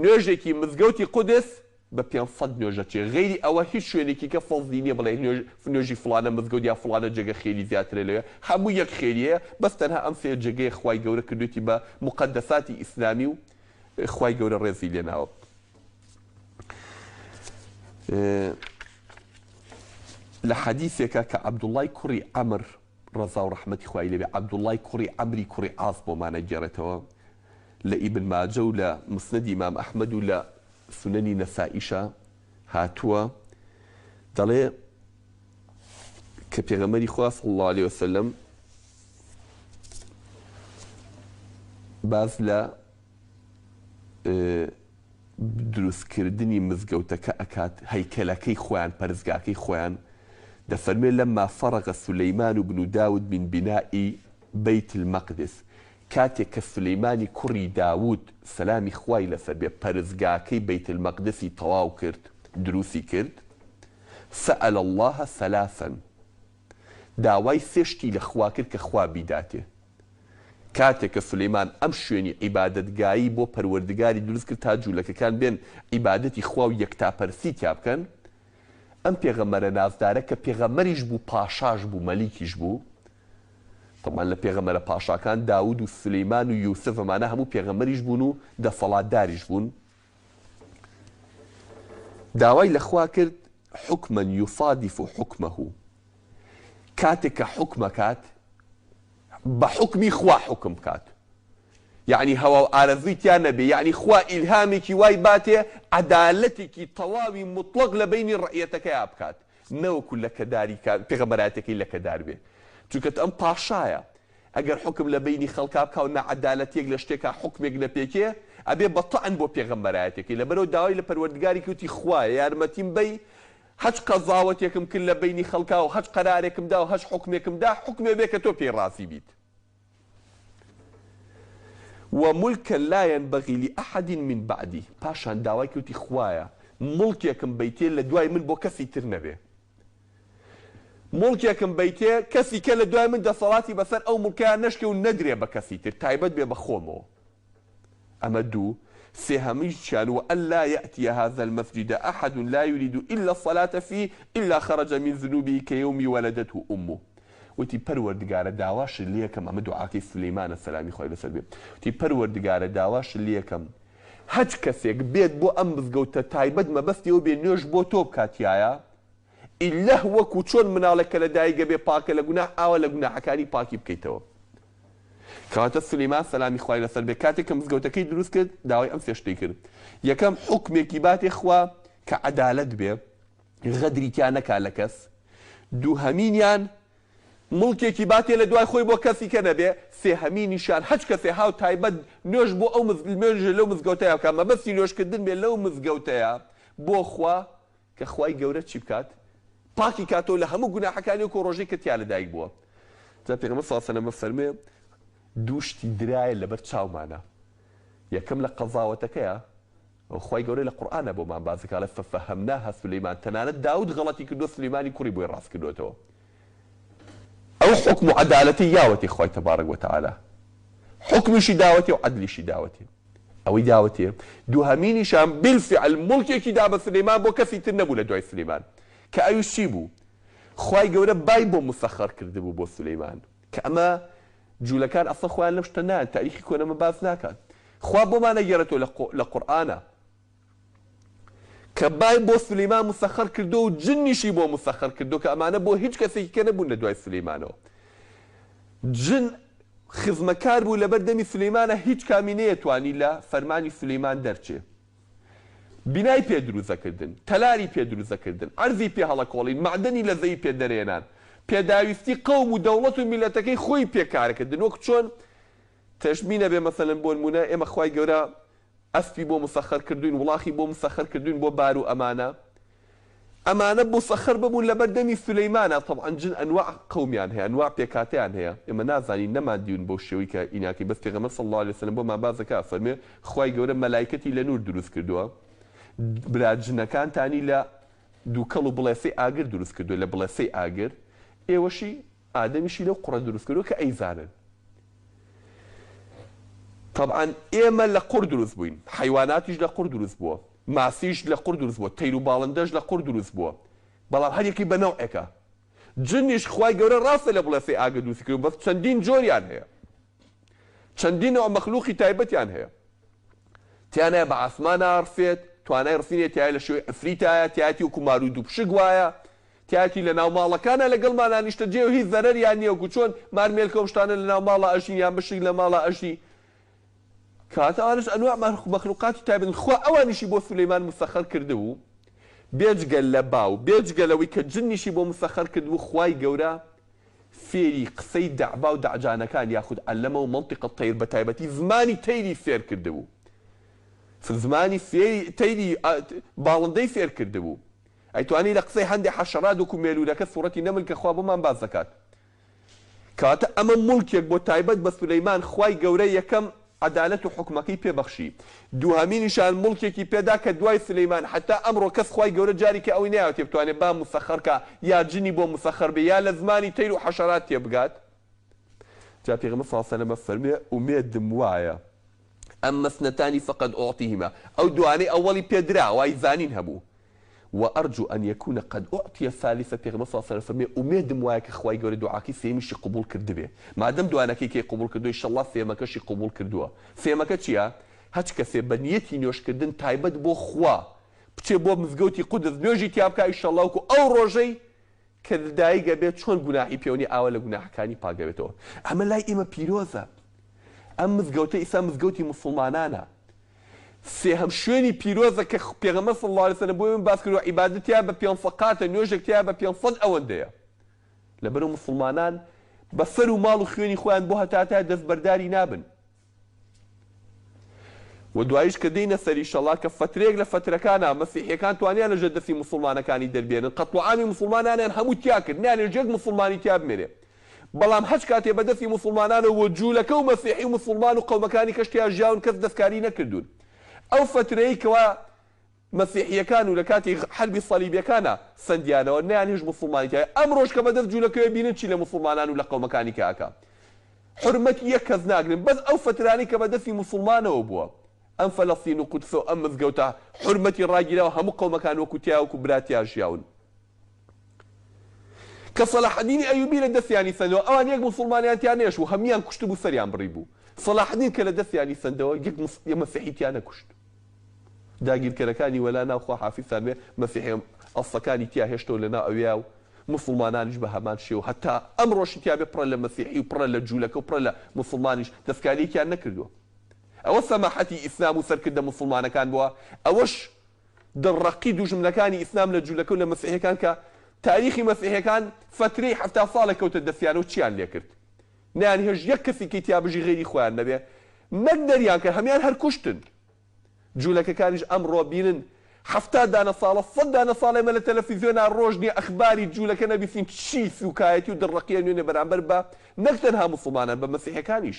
نوێژێکی مزگەوتی قودس بە 500 نوێژ ئەچێ، غەیری ئەوە هیچ شوێنێکی کە فەزلی نیە بڵێ نوێژ نوێژی فڵانە مزگەوت یا فڵانە جێگە خێری زیاترە لەوێ، هەموو یەک خێری هەیە، بەس تەنها ئەم سێ جێگەیە خوای گەورە کردوێتی بە موقەدەساتی ئیسلامی و خوای گەورە ڕێزی لێناوە. لە حەدیسێکا کە عەبدوڵڵای کوڕی عەمر ڕەزا و ڕەحمەتی خوای لێ بێ عەبدوڵڵای کوڕی عەمری کوڕی عاص بۆمان ئەگێڕێتەوە لە ئیبن ماجە و لە مسندی ئیمام ئەحمەد و لە سونەنی نەسائیشا هاتووە دەڵێ کە پێغەمبەری خوا صلی اللە علیه وسلم باس لە دروستکردنی مزگەوتەکە ئەکات، هەیکەلەکەی خۆیان، پەرستگاکەی خۆیان، دەفەرموێ، لما فرغ سلیمان بن داود من بناء بیت المقدس، کاتێک کە سولەیمانی کوڕی داود، سەلامی خوای لەسەر بێ، پەرستگاکەی بەیت المقدسی تەواو کرد، دروستی کرد، سأل اللە ثلاثا، داوای سێ شتی لە خوا کرد کە خوا بیداتێ. کاتێک کە سولەیمان ئەم شوێنی عیبادەتگایی بۆ پەروەردگاری دروست کرد تا جوولەکەکان بێن عیبادەتی خوا و یەکتاپەرستی تیا بکەن، ئەم پێغەمبەرە نازدارە کە پێغەمبەریش بوو پاشاش بوو مەلیکیش بوو، تەبعەن لە پێغەمبەرە پاشاکان داود و سولەیمان و یوسف ئەمانە هەموو پێغەمبەریش بوون و دەسەڵاتداریش بوون، داوای لە خوا کرد حکما یصادف حکمه کاتێک کە حوکمەکات بە حوکمی خوا حوکم بکات یەعنی هەوا و ئارەزووی تیا نەبێ یەعنی خوا ئیلهامێکی وای باتێ عەدالەتێکی تەواوی موتڵەق لە بەینی ڕەعیەتەکەیا بکات نەوەکو لەکەداری کا پێغەمبەرایەتەکەی لەکەدار بێ چونکە ئەم پاشایە ئەگەر حوکم لە بەینی خەڵکا بکا و ناعەدالەتیەک لە شتێکا حوکمێک نەپێکێ ئەبێ بە تەعن بۆ پێغەمبەرایەتەکەی لەبەرئەوە داوای لە پەروەردگاری کرد وتی خوایە یارمەتیم بەی هەچ قەزاوەتێکم کرد لە بەینی خەڵکا و هەچ قەرارێکم دا و هەچ حوکمێکم دا، حوکمێ بێ کە تۆ پێی ڕازی بیت. و ملکا لا ینبغی لأحد من بعدی، پاشان داوای کرد وتی خوایە موڵکێکم بەیتێ لە دوای من بۆ کەسی تر نەبێ. موڵکێکم بەیتێ کەسی کە لە دوای من دەسەڵاتی بەسەر ئەو موڵکەیا نەشکێ و نەدرێ بە کەسی تر، تایبەت بێ بە خۆمەوە. ئەمە دوو، سێهەمیشیان، وألا یأتی هذا المسجد احد لا یرید الا الصلاة فیه الا خرج من ذنوبه کیوم ولدته امه. وتی پەروەردگارە داواشت لێکەم ئەمە دوعاکەی سولەیمانە سەلامی خوای لەسەر بێ وتی پەروەردگارە داواشت لێکەم هەچ کەسێک بێت بۆ ئەم مزگەوتە تایبەت مەبەستی ئەوە بێ نوێژ بۆ تۆ بکات تیایا ئیللە وەکو چۆن مناڵێک کە لە دایک ئەبێ پاکە لە گوناح ئاوا لە گوناحەکانی پاکی بکەیتەوە. کەواتە سولەیمان سەلامی خوای لەسەر بێ کاتێک کە مزگەوتەکەی دروست کرد داوای ئەم سێ شتەی کرد یەکەم حوکمێکی باتێ خوا کە عەدالەت بێ غەدری تیا نەکا لە کەس دووهەمینیان موڵکێکی باتێ لە دوای خۆی بۆ کەسی کە نەبێ سێهەمینیشیان هەچ کەسێ هاو تایبەت نوێژ بۆ ئەو نوێژ لەو مزگەوتەیا بکا مەبەستی نوێژکردن بێ لەو مزگەوتەیا بۆ خوا کە خوای گەورە چی بکات؟ پاکی کاتەوە لە هەموو گوناحەکانی وەکو ڕۆژەی کە تیا لەدایک بووە. جا پێغەمبەر صلی اللە علیە وسلم ئەفەرموێ دوو شتی درایە لەبەر چاومانە یەکەم لە قەزاوەتەکەیە ئەو خوای گەورە لە قورئانا بۆمان باس دەکا ئەڵێ ففهمناها سلیمان تەنانەت داود غەڵەتی کردووە سلیمانی کوڕی بۆی ڕاست کردووەتەوە ئەو حوکم و عەدالەتەی یاوەتێ خوای تبارک وتعالی حوکمیشی داوەتێ و عەدلیشی داوەتێ ئەوەی داوەتێ دووهەمینیشان بالفعل موڵکێکی دا بە سلیمان بۆ کەسی تر نەبوو لە دوای سلیمان کە ئەویش چی بوو خوای گەورە بای بۆ مسەخەر کردبوو بۆ سلیمان کە ئەمە جولەکان ئەسڵەن خۆیان لەم شتە نایەن تاریخی کۆن ئەمە باس ناکات خوا بۆمان ئەگێڕێتەوە لە قورئانا کە بای بۆ سولەیمان مسەخەر کردووە و جنیشی بۆ مسەخەر کردووە کە ئەمانە بۆ هیچ کەسێکی کە نەبوون لە دوای سولەیمانەوە جن خزمەکار بوو لەبەر دەمی سولەیمانە هیچ کامی نەیەتوانی لە فەرمانی سولەیمان دەرچێ بینای پێ دروست دەکردن تەلاری پێ دروست دەکردن عەرزی پێ هەڵەکۆڵین مەعدەنی لە زەوی پێ دەرێنان پێداویستی قەوم و دەوڵەت و میللەتەکەی خۆی پێ کارەکردن وەک چۆن تەشبی نەبێ مەسەلەن بۆنمونە ئێمە خوای گەورە ئەسپی بۆ مسەخەر کردوین وڵاخی بۆ مسەخەر کردوین بۆ بار و ئەمانە ئەمانە مسەخەر ببوون لەبەر دەمی سولەیمانا تەبعەن جن ئەنواع قەومیان هەیە ئەنواع پێکهاتەیان هەیە ئێمە نازانین نەمان دیون بەو شێوەی کە ئیناکەی بەس پێغەمبەر صلی اللە علیە وسلم بۆمان باس دەکا ئەفەرموێ خوای گەورە مەلایکەتی لە نور دروست کردووە برا جنەکانتانی لە دووکەڵ و بڵێسەی ئاگر دروست کردووە لە بڵێسەی ئاگر ئێوەشی ئادەمیشی لەو قوڕە دروست کردووە کە ئەیزانن. تەبعەن ئێمە لە قوڕ دروست بووین، حەیواناتیش لە قوڕ دروست بووە، ماسیش لە قوڕ دروست بووە، تەیر و باڵندەش لە قوڕ دروست بووە، بەڵام هەر یەکەی بە نەوعێکە. جنیش خوای گەورە ڕاستە لە بڵێسەی ئاگر دروستی کردوون، بەس چەندین جۆریان هەیە. چەندین نەوع مەخلوقی تایبەتیان هەیە. تیانایە بە عاسمانا ڕفێت، توانای ڕفینی هەیە، تیایە لە شێوەی عفریتایە، تیایەتی وەکو مار و دووپشک وایە، تیایەتی لەناو ماڵەکانا لەگەڵمانا نیشتەجێ و هیچ زەرەریان نیە وەکو چۆن مار مێلکە و ئەم شتانە لەناو ماڵا ئەژین یان مشک لە ماڵا ئەژی کەواتە ئەوانەش ئەنواع مەخلوقاتی تایبەتن خوا ئەوانیشی بۆ سولەیمان مسەخەر کردبوو بێجگە لە با و بێجگە لەوەی کە جنیشی بۆ مسەخەر کردبوو خوای گەورە فێری قسەی دەعبا و دەعجانەکان یاخود علمە و منطق الطیر بەتایبەتی زمانی تەیری فێر کردبوو زمانی فێری تەیری باڵندەی فێر کردبوو ئەیتوانی لە قسەی هەندێ حەشەرات وەکو مێلوولەکە سوڕەتی نەمل کە خوا بۆمان باس دەکات. کەواتە ئەمە موڵکێک بۆ تایبەت بە سولەیمان خوای گەورە یەکەم عەدالەت و حوکمەکەی پێ بەخشی دووهەمینیشان موڵکێکی پێدا کە دوای سولەیمان حەتا ئەمڕۆ کەس خوای گەورە جاریکە ئەوی نەیاوەتێ بتوانێ با مسەخەر کا یا جنی بۆ مسەخەر بێ یا لە زمانی تەیر و حەشەرات تێبگات جا پێغەمبەر صلی اللە علیە وسلم فەرمووێ ئومێدم وایە اما اثنتان فقد اعطیهما ئەو دوانەی ئەوەڵی پێ درا وای زانین هەبوو وارجو ان یکون قد اعطی الثالثە پێغەمبەر صلی اللە علیە وسلم فەرمووی ئومێدم وایە کە خوای گەورە دوعاکەی سێیەمیشی قبوڵ کردبێ مادەم دوانەکەی کەی قبوڵ کردووە ئیشەڵڵا سێیەمەکەشی قبوڵ کردووە سێیەمەکە چییە هەچ کەسێ بە نیەتی نوێژکردن تایبەت بۆ خوا بچێ بۆ مزگەوتی قودس نوێژی تیا بکا ئیشەڵڵا وەکو ئەو ڕۆژەی کە لەدایک ئەبێت چۆن گوناحی پێوە نیە ئاوا لە گوناحەکانی پاک ئەبێتەوە ئەمە لای ئێمە پیرۆزە ئەم مزگەوتە ئیستا مزگەوتی موسڵمانانە سێهەم شوێنی پیرۆزە کە پێغەمبەر صلی اللە علیە وسلم بۆ ئێمە باس کردووە عیبادەت تیا بە 500 قاتە نوێژێک تیا بە 500 ئەوەندەیە لەبەرو موسڵمانان بە سەر و ماڵ و خوێنی خۆیان بۆ هەتاتایە دەستبەرداری نابن وە دواییش کە دێینە سەر ئیشەڵا کە فەترەیەک لە فەترەکانا مەسیحیەکان توانیان لە ژێر دەستی موسڵمانەکانی دەربێنن قەتڵوعامی موسڵمانانیان هەموو تیا کرد نایانهێشت یەک موسڵمانی تیا بمێنێ بەڵام هەچ کاتێ بە دەستی موسڵمانانەوە بووە جوولەکە و مەسیحی و موسڵمان و قەومەکانی کەش تیا ژیاون کەس دەستکاری نەکردوون ئەو فەترەیەی کەوا مەسیحیەکان و لە کاتی حەربی سەلیبیەکانا سەندیانەوە نەیانهێشت موسڵمانی تیا ئەمڕۆش کە بەدەست جولەکەوە بینن چی لە موسڵمانان و لە قەومەکانی کە ئەکا حورمەتی یەک کەس ناگرن بەس ئەو فەترانەی کە بەدەستی موسڵمانەوە بووە ئەم فەلەستین و قودسە و ئەم مزگەوتە حورمەتی ڕاگیراوە هەموو قەومەکان وەکو تیا وەکو برا تیا ژیاون. کە سەلاحەدینی ئەیوبی لە دەستیانی سەندەوە ئەوان یەک موسوڵمانیان تیا نەیەشت هەموویان کوشتبوو سەریان بڕیبوو. سەلاحەدین کە لە دەستیانی سەندەوە یەک مەسیحی تیا نەکوشت. داگیرکەرەکانی وەلا ناو خوا حافیزتان بێ مەسیحیە ئەسڵەکانی تیا هێشتەوە لە ناو ئەوێیا و موسوڵمانانیش بە هەمان شێوە هەتا ئەمڕۆشی تیا بێ پڕە لە مەسیحی و پڕە لە جولەکە و پڕە لە موسوڵمانیش دەستکاریەکیان نەکردوە. ئەوە سەماحەتی ئیسلام و سەرکردە موسوڵمانەکان بوە ئەوەش دڵڕەقی دوژمنەکانی ئیسلام لە جولەکە و لە مەسیحیەکان کە تاریخی مەسیحیەکان فەترەی 70 ساڵێک کەوتە دەستیانەوە چیان لێکرد نەیانهێشت یەک کەسی کەی تیا بژی غەیری خۆیان نەبێ نەک دەریان کرد هەموان هەر کوشتن. جولەکەکانیش ئەمڕۆ بینن 70 دانە ساڵە سەد دانە ساڵ ئێمە لە تەلەفیزیۆنا ڕۆژ نیە ئەخباری جولەکە نەبیسین چی سوکایەتی و دڵڕەقیە نوێنێ بەرامبەر بە نەک تەنها موسڵمانان بە مەسیحەکانیش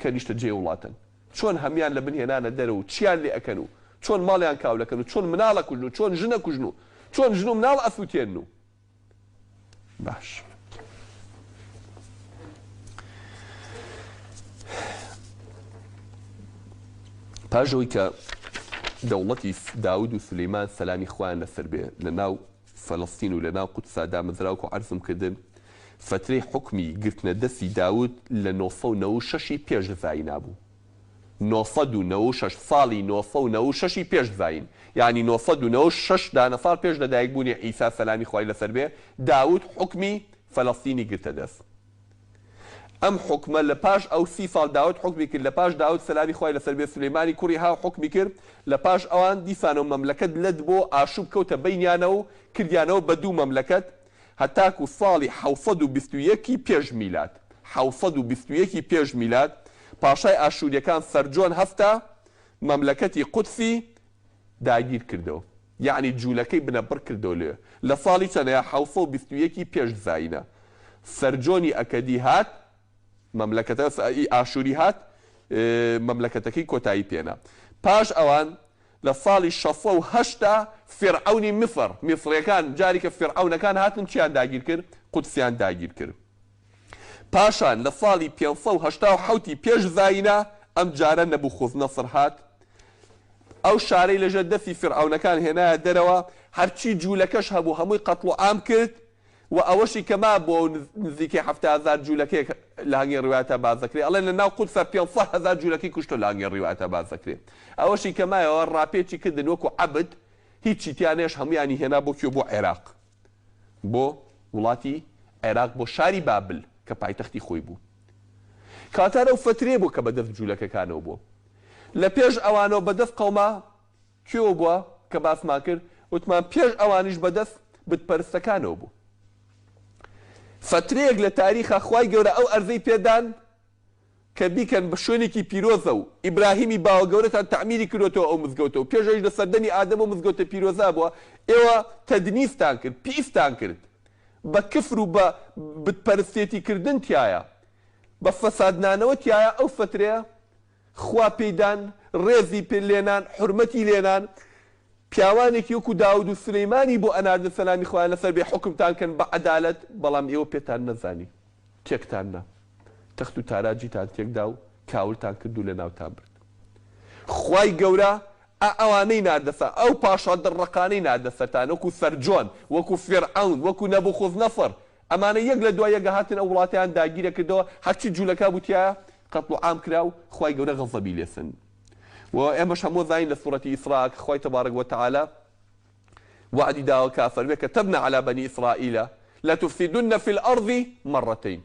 کە نیشتەجێی وڵاتن چۆن هەموان لە بن هێنانە دەرەوە و چیان لێ ئەکەن و چۆن ماڵیان کاولەکەن و چۆن مناڵ ئەکوژن و چۆن ژن ئەکوژن و چۆن ژن و مناڵ ئەسوتێنن و باش پاش ئەوەی کە دەوڵەتی داود و سولەیمان سەلامی خوایان لەسەر بێ لە ناو فەلەستین و لە ناو قودسا دامەزرا وەکو عەرزم کردن فەترەی حوکمی گرتنە دەستی داود لە 996 ی پێش زاینا بوو. 996 ساڵی 996 ی پێش زایین یانی 996 دانە ساڵ پێش لەدایک بوونی عیسا سەلامی خوای لەسەر بێ داود حوکمی فەلەستینی گرتە دەست ئەم حوکمە لە پاش ئەو 30 ساڵ داود حوکمی کرد لە پاش داود سەلامی خوای لەسەر بێ سولەیمانی کوڕی هاو حوکمی کرد لە پاش ئەوان دیسانەوە مەملەکەت لەت بۆ ئاشوب کەوتە بەینیانەوە و کردیانەوە بە دوو مەملەکەت هەتاکو ساڵی 721 ی پێش میلاد، 721 ی پێش میلاد، پاشای ئاشوریەکان سەرجۆن هەستا مەملەکەتی قودسی داگیر کردەوە یەعنی جولەکەی بنەبڕ کردەوە لەوێ لە ساڵی چەنەیە 721 ی پێش زایینە سەرجۆنی ئەکەدی هات مەملەکەتە ی ئاشوری هات مەملەکەتەکەی کۆتایی پێنا پاش ئەوان لە ساڵی 680 فیرعەونی میسر میسریەکان جاری کە فیرعەونەکان هاتن چیان داگیر کرد قودسیان داگیر کرد پاشان لە ساڵی 587 ی پێش زایینا ئەم جارە نەبوخوزنەسر هات ئەو شارەی لەژێر دەستی فیرعەونەکان هێنایە دەرەوە هەرچی جوولەکەش هەبوو هەمووی قەتڵ و عام کرد وە ئەوەشی کە مابووە و نزیکەی 70,000 جوولەکەیەک لە هەنگێ ڕیوایەتا باس دەکرێ ئەڵێن لە ناو قودسا 500,000 جوولەکەی کوشتوە لە هەنگێ ڕیوایەتا باس دەکرێ ئەوەشی کە مایەوە ڕاپێچی کردن وەکو عەبد هیچی تیا نێشت هەموویانی هێنا بۆ کوێ بۆ عێراق بۆ وڵاتی عێراق بۆ شاری بابل کە پایتەختی خۆی بوو کەواتە ئەو فەترەیە بوو کە بەدەست جوولەکەکانەوە بووە لە پێش ئەوانەوە بەدەست قەوما کوێوە بووە کە باسمان کرد وتمان پێش ئەوانیش بەدەست بت پەرستەکانەوە بوو فەترەیەک لە تاریخا خوای گەورە ئەو ئەرزەی پێدان کە بیکەن بە شوێنێکی پیرۆزە و ئیبراهیمی باوە گەورەتان تەعمیری کردۆتەوە ئەو مزگەوتە و پێش ئەویش لە سەردەمی ئادەم ئەو مزگەوتە پیرۆزە بووە ئێوە تەدنیستان کرد پیستان کرد بە کفر و بە بت پەرستێتی کردن تیایە بە فەسادنانەوە تیایە ئەو فەترەیە خوا پێی دان، ڕێزی پێ لێنان، حورمەتی لێنان، پیاوانێکی وەکو داود و سولەیمانی بۆ ئەناردن سەلامی خوایان لەسەر بێ حوکمتان کەن بە عەدالەت، بەڵام ئێوە پێتان نەزانی، تێکتان نا، تەخت و تاراجیتان تێکدا و کاولتان کرد و لەناوتان برد. خوای گەورە ئا ئەوانەی ناردە سەر، ئەو پاشا دڕڕەقانەی ناردە سەرتان، وەکو سەرجۆن، وەکو فیرعەون، وەکو نەبوخوزنەسر، ئەمانە یەک لە دوای یەک هاتن ئەو وڵاتەیان داگیرە کردەوە هەرچی جولەکە بوو تیایا قەتڵ و عام کرا و خوای گەورە غەزەبی لێ سەند و ئێمەش هەموو زانین لە سورەتی ئیسراء کە خوای تبارک وتعالی وەعدی داوە کە ئەفەرمێ کتبنا علی بنی اسرائیل لتفسدن فی الارض مرتین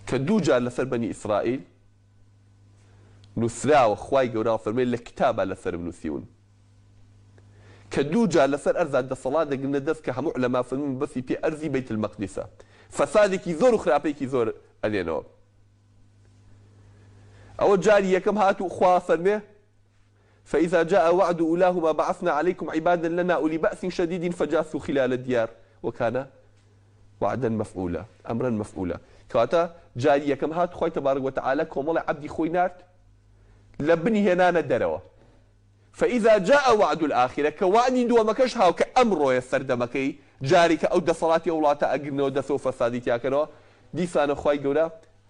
کە دوو جار لەسەر بەنی ئیسرائیل نووسراوە خوای گەورە فەرمێ لە کتابا لەسەرم نووسیون کە دوو جار لەسەر ئەرزا دەسەڵات دەگرنە دەست کە هەموو عولەما فەرموون مەبەستی پێ ئەرزی بەیت المەقدیسە فەسادێکی زۆر و خراپەیەکی زۆر ئەنێنەوە ئەوە جاری یەکەم هات و خوا فەرمێ فإذا جاء وعد أولاهما بعثنا عليكم عبادا لنا أولي بأس شديد فجاسوا خلال الديار وكان وعدا مفعولا أمرا مفعولا کەواتە جاری یەکەم هات خوای تبارک وتعالی کۆمەڵی عەبدی خۆی نارد لە بنی هێنانە دەرەوە فاذا جاء وعد الاخرە کە وەعدی دووەمەکەش هاو کە ئەمڕۆیە سەردەمەکەی جارێ کە ئەو دەسەڵاتی ئەو وڵاتە ئەگرنەوە دەسەوە فەسادی تیاکەنەوە دیسانە خوای گەورە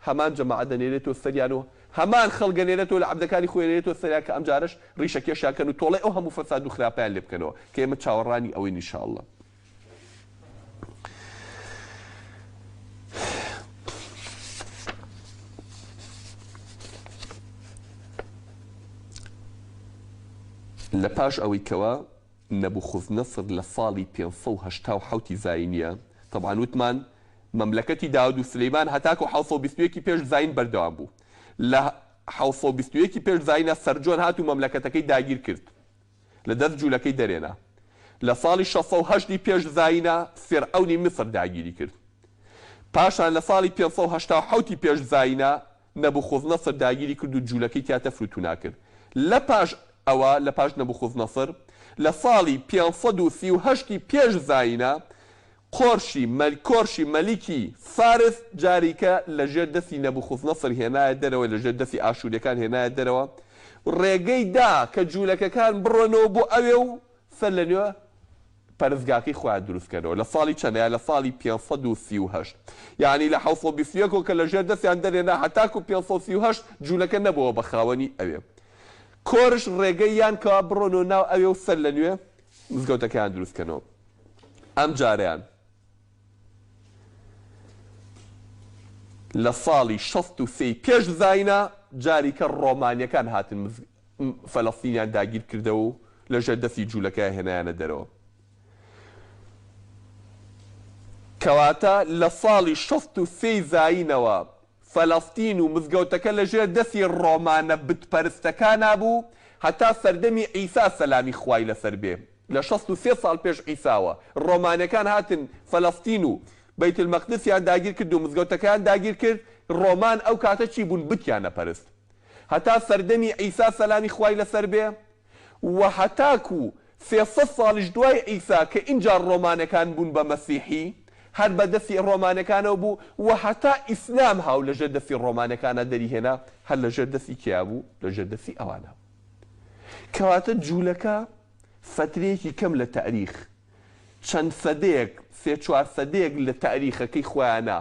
هەمان جەماعەت دەنێرێتەوە سەریان و هەمان خەڵک ئەنێرێتەوە لە عەبدەکانی خۆی ئەنێرێتەوە سەریان کە ئەمجارەش ڕیشەکێشیان کەن و تۆڵەی ئەو هەموو فەساد و خراپەیان لێ بکەنەوە کە ئێمە چاوەڕانی ئەوەین ان شاء اللە. لە پاش ئەوەی کەوا نەبوخوزنەسر لە ساڵی 587 ی زاینیە، تەبعەن وتمان مەملەکەتی داود و سولەیمان هەتاکو 721 ی پێش زاین بەردەوام بوو، لە 721 ی پێش زاینا سەرجۆن هات و مەملەکەتەکەی داگیر کرد لە دەست جولەکەی دەرێنا، لە ساڵی 608 ی پێش زاینا فیرعەونی میسر داگیری کرد، پاشان لە ساڵی 587 ی پێش زاینا نەبوخوزنەسر داگیری کرد و جوولەکەی تیا تەفر و تونا کرد. لە پاش ئەوە، لە پاش نەبوخوزنەسر، لە ساڵی 538 ی پێش زایینا، قۆرشی کۆرشی مەلیکی فارس جاریکە لە ژێر دەستی نەبوخوزنەسر هێنایە دەرەوە، لە ژێر دەستی ئاشوورییەکان هێنایە دەرەوە، ڕێگەی دا کە جوولەکەکان بڕۆنەوە بۆ ئەوێ و سەر لە نوێ پەرستگاکەی خۆیان دروست کەنەوە لە ساڵی چەنەیە لە ساڵی 538 یانی لە 721 ەوە کە لە ژێر دەستیان دەرێنا هەتاکو 538 جولەکە نەبۆوە بە خاوەنی ئەوێ کۆرش ڕێگەی یان کەوا بڕۆنەوە ناو ئەوێ و سەر لە نوێ مزگەوتەکەیان دروست کەنەوە ئەم جارەیان لە ساڵی 63 ی پێش زاینا جاریکە ڕۆمانیەکان هاتن فەلەستینیان داگیر کردەوە و لە ژێر دەستی جوولەکە هێنایانە دەرەوە. کەواتە لە ساڵی 63 ی زایینەوە فەلەستین و مزگەوتەکە لە ژێر دەستی ڕۆمانە بتپەرستەکانا بوو هەتا سەردەمی عیسا سەلامی خوای لەسەر بێ. لە 63 ساڵ پێش عیساوە ڕۆمانەکان هاتن فەلەستین و بەیت المەقدسیان داگیر کرد و مزگەوتەکەیان داگیر کرد، ڕۆمان ئەو کاتە چی بوون بتیان ئەپەرست. هەتا سەردەمی عیسا سەلامی خوای لەسەر بێ و هەتاکو 300 ساڵیش دوای عیسا کە ئینجا ڕۆمانەکان بوون بە مەسیحی هەر بە دەستی ڕۆمانەکانەوە بوو و هەتا ئیسلام هاو لەژێر دەستی ڕۆمانەکانا دەری هێنا هەر لەژێر دەستی کێیا بوو؟ لەژێر دەستی ئەوانە بوو. کەواتە جوولەکە فەترەیەکی کەم لە تاریخ چەند سەدەیەک سێ چوار سەدەیەک لە تاریخەکەی خۆیانا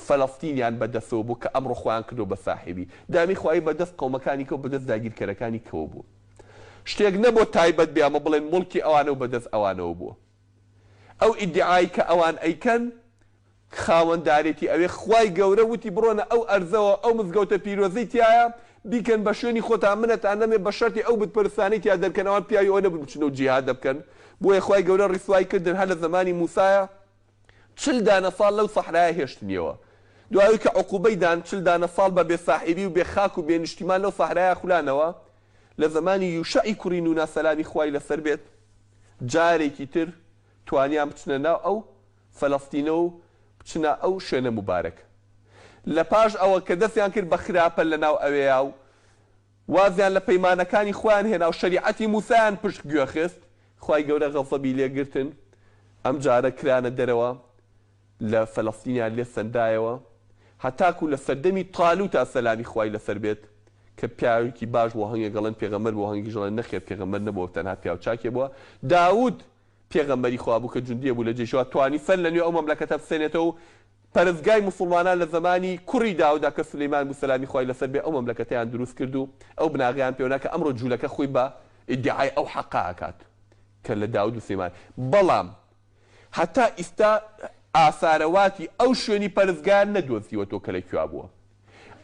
فەلەستینیان بە دەسەوە بوو کە ئەمڕۆ خۆیان کردووە بە ساحێبی دامی خوایی بە دەست قەومەکانی کەو بە دەست داگیرکەرەکانی کەوە بوو. شتێک نەبووە تایبەت بێ ئەمە بڵێن موڵکی ئەوانە و بە دەست ئەوانەوە بووە. ئەو ئیدیعای کە ئەوان ئەیکەن خاوەندارێتی ئەوێ خوای گەورە وتی بڕۆنە ئەو ئەرزەوە ئەو مزگەوتە پیرۆزەی تیایە بیکەن بە شوێنی خۆتان منەتان نەمێ بە شەرتی ئەو بت پەرستانەی تیا دەرکەن ئەوان پیاوی ئەوە نەبوون بچنەوە جیهادە بکەن بۆیە خوای گەورە ڕیسوای کردن هەر لە زەمانی موسایە 40 دانە ساڵ لەو سەحرایە هێشتنیەوە. دوای ئەوەی کە عقوبەی دان، 40 دانە ساڵ بە بێ ساحیبی و بێ خاک و بێ نیشتیمان لەو سەحرایە خولانەوە، لە زەمانی یوشەعی کوڕی نونا سەلامی خوای لەسەر بێت، جارێکی تر توانیان بچنە ناو ئەو فەلەستینە و بچنە ئەو شوێنە موبارەک. لە پاش ئەوە کە دەستیان کرد بە خراپە لە ناو ئەوێیا و وازیان لە پەیمانەکانی خۆیان هێنا و شەریعەتی موسایان پشت گوێ خست، خوای گەورە غەزەبی لێ گرتن، ئەمجارە کرانە دەرەوە لە فەلەستینیان لێ سەندایەوە، هەتاکو لە سەردەمی تالوتا سەلامی خوای لەسەر بێت کە پیاوێکی باش بووە، هەنگێک ئەڵێن پێغەمبەر بووە، هەنگێکیش ئەڵێن نەخێر پێغەمبەر نەبووە تەنها پیاو چاکێ بووە، داود پێغەمبەری خوا بوو کە جوندیە بوو لە جەیشەوە توانی سەر لە نوێ ئەو مەملەکەتە بسێنێتەوە و پەرستگای موسوڵمانان لە زەمانی کوڕی داودا کە سولەیمان بوو سەلامی خوای لەسەر بێ ئەو مەملەکەتەیان دروست کرد و ئەو بناغەیان پێوەنا کە ئەمڕۆ جولەکە خۆی بە ئیدیعای ئەو حەقە ئەکات کە لە داود و سولەیمان بەڵام هەتا ئیستا ئاسارەواتی ئەو شوێنی پەرستگایان نەدۆزیوەتەوە کە لە کوێ بووە.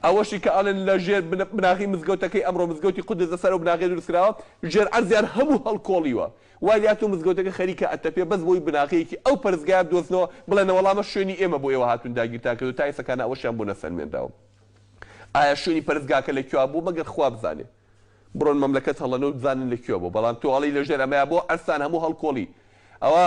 ئەوەشی کە ئەڵێن لە ژێر بناغەی مزگەوتەکەی ئەمڕۆ مزگەوتی قودس لەسەر ئەو بناغەیە دروست کراوە، ژێر عەرزیان هەموو هەڵکۆڵیوە. وای لێهاتووە مزگەوتەکە خەریکە ئەتەپێ بەس بۆی بناغەیەکی ئەو پەرستگایە بدۆزنەوە بڵێن وەڵا ئەمە شوێنی ئێمە بۆ ئێوە هاتوون داگیرتان کردووە تا ئێستا ئەوەشیان بۆ نەسەلمێنراوە. ئایا شوێنی پەرستگاکە لە کوێ بوو مەگەر خوا بزانێ. بڕۆن مەملەکەت هەڵەنە و بزانن لە کوێ بووە. بەڵام تۆ ئەڵێی لە ژێر ئەمەیا بۆ عەرزتان هەموو هەڵکۆڵی. ئەوە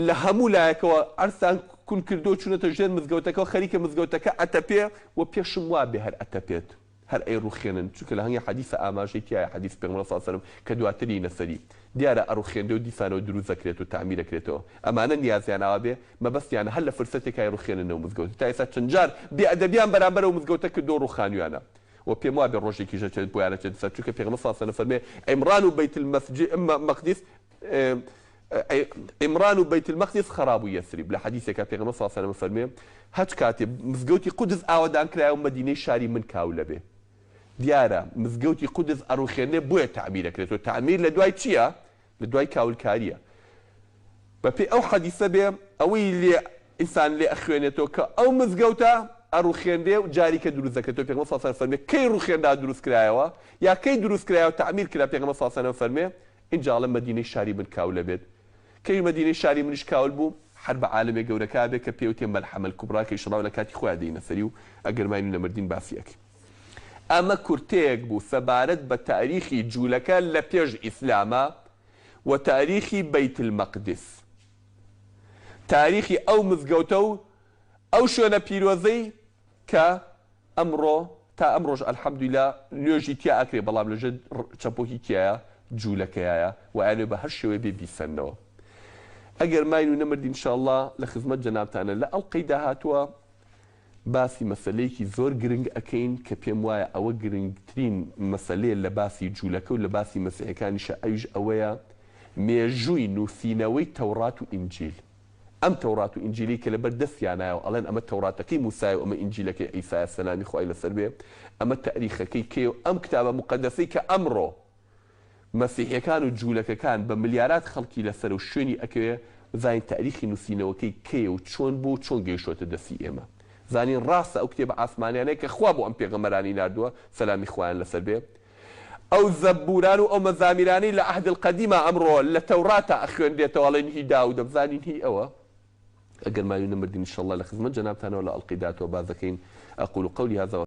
لە هەموو لایەکەوە عەرزتان کون کردووە چوونەتە ژێر مزگەوتەکەوە خەریکە مزگەوتەکە ئەتەپێ و پێشم وابێ هەر ئەتەپێت هەر ئەیڕوخێنن چونکە لە هەنگێ حەدیسە ئاماژەی تیایە حەدیسی پێغەمبەر صلی اللە علیە وسلم کە دواتر یینە سەری دیارە ئەڕوخێنرێ و دیسانەوە دروست دەکرێت و تەعمیر ئەکرێتەوە ئەمانە نیازیان ئاوا بێ مەبەستیانە هەر لە فرسەتێکا ئەیڕوخێننەوە مزگەوتە تا ئێستا چەند جار بێ ئەدەبیان بەرامبەر ئەو مزگەوتە کردووە ڕوخانویانە و پێم وابێ ڕۆژێکیش ئەچێت بۆیان ئەچێتە سەر چونکە پێغەمبەر صلی اللە علیە وسلم فەرمووی عمران و بیت المسجد مقدس عمران و بیت المقدس خراب یثرب لە حەدیسێکا پێغەمبەر صلی اللە علیە وسلم ئەفەرموێ هەچ کاتێ مزگەوتی قودس ئاوەدان کرایەوە مەدینەی شاری من کاولە بێ دیارە مزگەوتی قودس ئەڕوخێنرێ بۆیە تەعمیر ئەکرێتەوە تەعمیر لە دوای چییە لە دوای کاولکارییە بەپێی ئەو حەدیسە بێ ئەوەی لێ ئینسان لێ ئەخوێنێتەوە کە ئەو مزگەوتە. ئەڕوخێنرێ و جاریکە دروست دەکرێتەوە پێغەمبەر صلی اللە علیە و سلم فەرموێ کەی ڕوخێنرا دروست کرایەوە یا کەی دروست کرایەوە تەعمیر کرا پێغەمبەر صلی اللە علیە و سلم فەرموێ ئینجا ئەڵێ مەدینەی شاری من کاول ئەبێت کەی مەدینەی شاری منیش کاول بوو حەرب عالەمیە گەورەکە ئەبێ کە پێوتێ مەلحەمە الکوبرا کە ئیشەڵا لە کاتی خۆیا دێینە سەری و ئەگەر ماین و نەمردین باسی ئەکەین ئەمە کورتەیەک بوو سەبارەت بە تاریخی جولەکە لە پێش ئیسلاما و تاریخی بەیت المەقدس تاریخی ئەو مزگەوتە و ئەو شوێنە پیرۆزەی کە ئەمڕۆ تا ئەمڕۆش الحمدللە نوێژی تیا ئەکرێ بەڵام لەژێر چەپۆکی کیایە جولەکەیایە و ئەیانەوێ بە هەر شێوەیە بێ بیسەننەوە ئەگەر ماین و نەمردین ان شاء اللە لە خزمەت جەنابتانە لە ئەڵقەی داهاتووە باسی مەسەلەیەکی زۆر گرنگ ئەکەین کە پێم وایە ئەوە گرنگترین مەسەلەیە لە باسی جولەکە و لە باسی مەسیحیەکانیشە ئەویش ئەوەیە مێژووی نووسینەوەی تەوڕات و ئینجیل. ئەم تەورات و ئینجیلەی کە لەبەر دەستیانایە و ئەڵێن ئەمە تەوراتەکەی موسایە و ئەمە ئینجیلەکەی عیسایە سەلامی خوای لەسەر بێ ئەمە تاریخەکەی کەیە و ئەم کتابە موقەدەسەی کە ئەمڕۆ مەسیحیەکان و جوولەکەکان بە ملیارات خەڵکی لەسەرە و شوێنی ئەکەوێ بزانین تاریخی نووسینەوەکەی کەیە و چۆن بوو و چۆن گەیشتۆتە دەستی ئێمە زانین ڕاستە ئەو کتێبە ئاسمانیانەیە کە خوا بۆ ئەم پێغەمبەرانی ناردووە سەلامی خوایان لەسەر بێ ئەو زەبوران و ئەو مەزامیرانەی لە عهد القدیما ئەمڕۆ لە تەوراتا ئەخوێنرێتەوە ئەڵێن هی داودە بزانین هی ئەوە ئەگەر ماوین نەمردین ان شاء اللە لە خزمەت جەنابتانەوە لە ئەڵقەی داهاتوە باس دەکەین اقول قولی هذا.